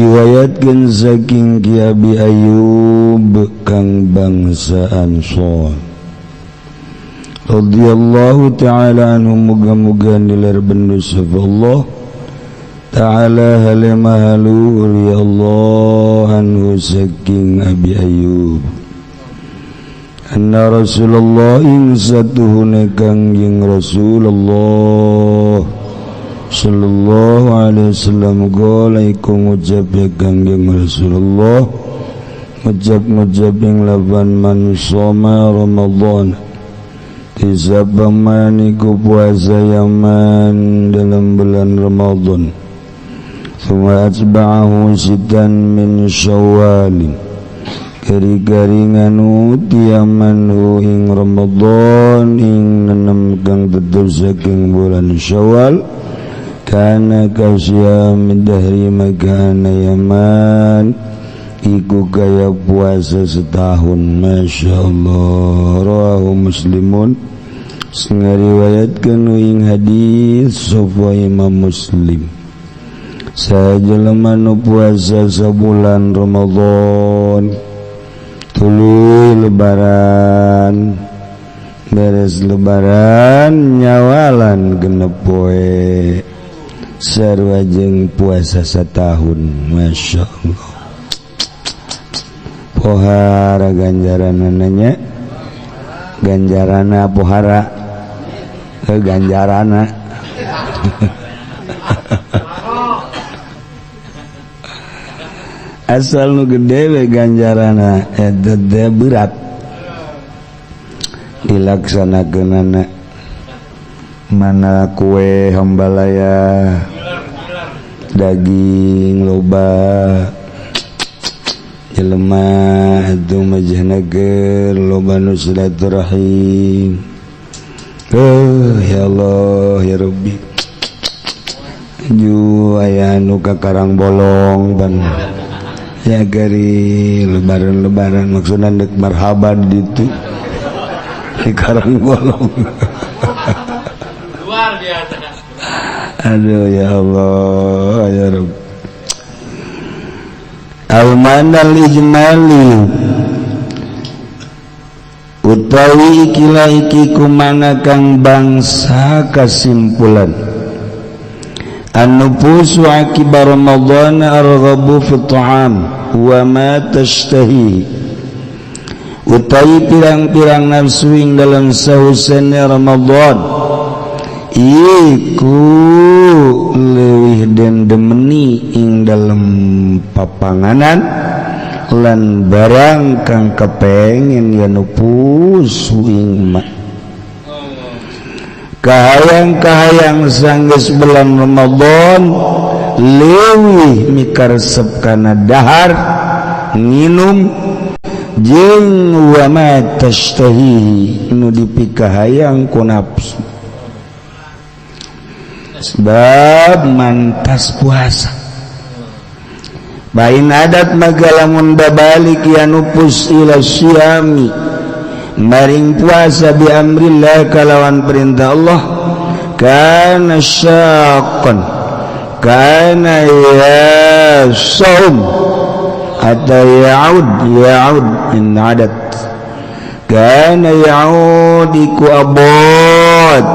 Diriwayatkeun saking Ki Abi Ayyub kang bangsa Ansor radhiyallahu ta'ala anhu, muga-muga nilar bendu sapa Allah ta'ala hale maha luhur ya Allah anhu saking Abi Ayyub, anna Rasulullah ing satuhune Kangjeng Rasulullah sallallahu alaihi wasallam qala iku ngucap ya Kangjeng Rasulullah, ngucap-ngucap ing lapan man shoma Ramadan, sapa man iku puasa yaman dalam bulan Ramadan, thumma atba'ahu sittan min Syawal, kari-kari nganut yaman hu ing Ramadan ing nenem kang tetep saking bulan Syawal, kana kasyam dahri, makana yaman iku kaya puasa setahun. Masya Allah. Rawahu Muslimun, sing ngariwayatkeun ing hadis sapa Imam Muslim. Sajelema nu puasa sabulan Ramadan, tuluy Lebaran, beres Lebaran nyawalan 6 poe, sarua jeung puasa setahun. Masya Allah, pohara ganjaran nanya ganjarana, pohara ke ganjarana. Asal nu gede we ganjarana eta teh berat dilaksanakeunana. Mana kue hambalaya, daging loba, jelema itu majahnager loba nu silaturahim. Oh ya Allah ya Rabbi, ju aya nu ka Karang Bolong ban ya gari lebaran-lebaran, maksudna dek marhaban ditu di Karang Bolong. Luar biasa. Aduh ya Allah ya Rabb. Al-manal ijmali utawi ikilah iki kumana kang bangsa kesimpulan, an-nufusu akibar Ramadan arghabu fi ta'am wa ma tashtahi, utawi pirang-pirang nafsu ing dalam sahusene Ramadan iku leuwih den demeni ing dalem papanganan lan barang kang kepengen ya nupus ing ma kahayang-kahayang sanggeus bulan Ramadan leuwih mikaresep kana dahar nginum jeung wa ma tashtahihi nu dipikahayang ku nafsu sebab mantas puasa. Bain adat maka lamun babalik ya nupus ila syami maring puasa bi amrillah kalawan perintah Allah, kana syaqan kana ya saum atau ya'ud ya'ud in adat kana ya'ud iku abad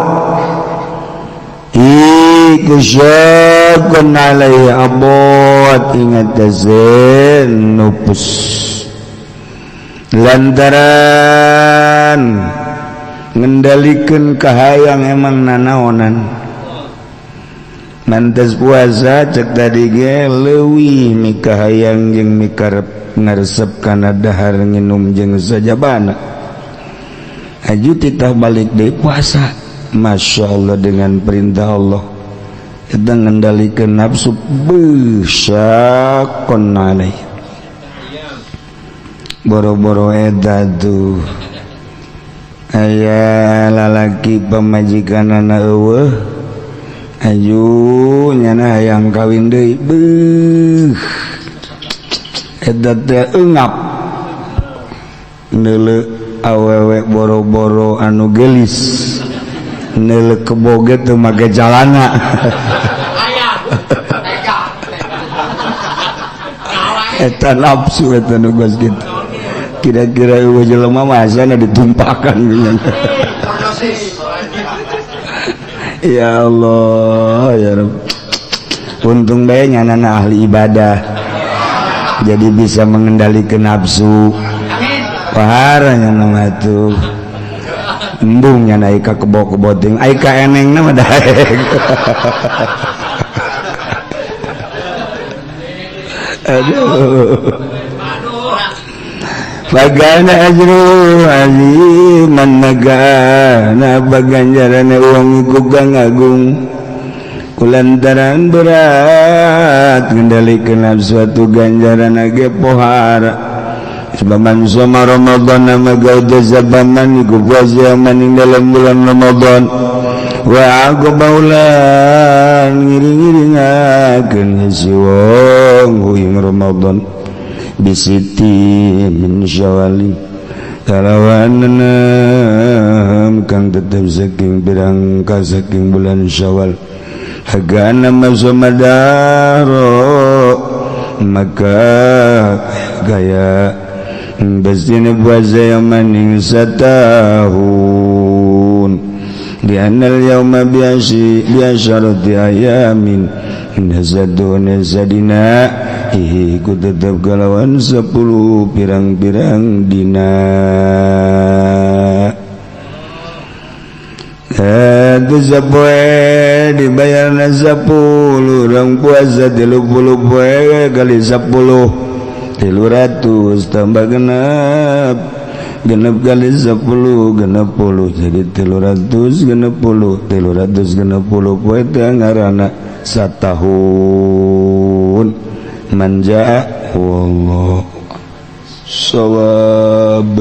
iku syaqan alaihi abad ingat tazen nupus lantaran ngendalikeun kahayang emang nanaonan mantas puasa cek tadi ge leuwih mikahayang jeung mikarep ngaresep kana dahar nginum jeung sajabana aju titah balik deui puasa. Masya Allah, dengan perintah Allah kita ngendalikeun nafsu besyaqon alaih boro-boro eta tuh aya lalaki pamajikanana eueuh aju nyana hayang kawin deui, beuh eta teh eungap neuleu awewe boro-boro anu geulis, neuleu keboget teu make calana. Ayah. Teka. Eta nafsu eta nu geus kitu. Kira-kira eueuh jelema masana ditumpakan. Ya Allah, ya Rabb. Untung bae nyanana ahli ibadah. Jadi bisa mengendalikan nafsu. Pahara nyana mah tuh. Embung nyana ka kebo-kebo ting ai ka enengna mah daek. Aduh. Bagana ajru aziman nagana baganjaran uang iku kang agung kulantaran berat ngendalikeun suatu ganjaran age pohara sebab soma Ramadan maka jazabaman iku puasa maning dalam bulan Ramadan wa aqbaulan ngiring-ngiringakeun si wong ing Ramadan bisiti min syawali kalawan enam kang tetep saking pirang ka saking bulan Syawal hagana masomadaro maka gaya bestine puasa yang maning satahun di anal yauma biasi biasyarati ayamin nasadun sadina iku tetep kalawan 10 pirang-pirang dina. Itu sapoe dibayarna 10 urang puasa 30 poe kali 10 300 tambah genep genep kali 10 genep puluh jadi 360 360 poe teh ngaranna satahun. Manja wallah sawab.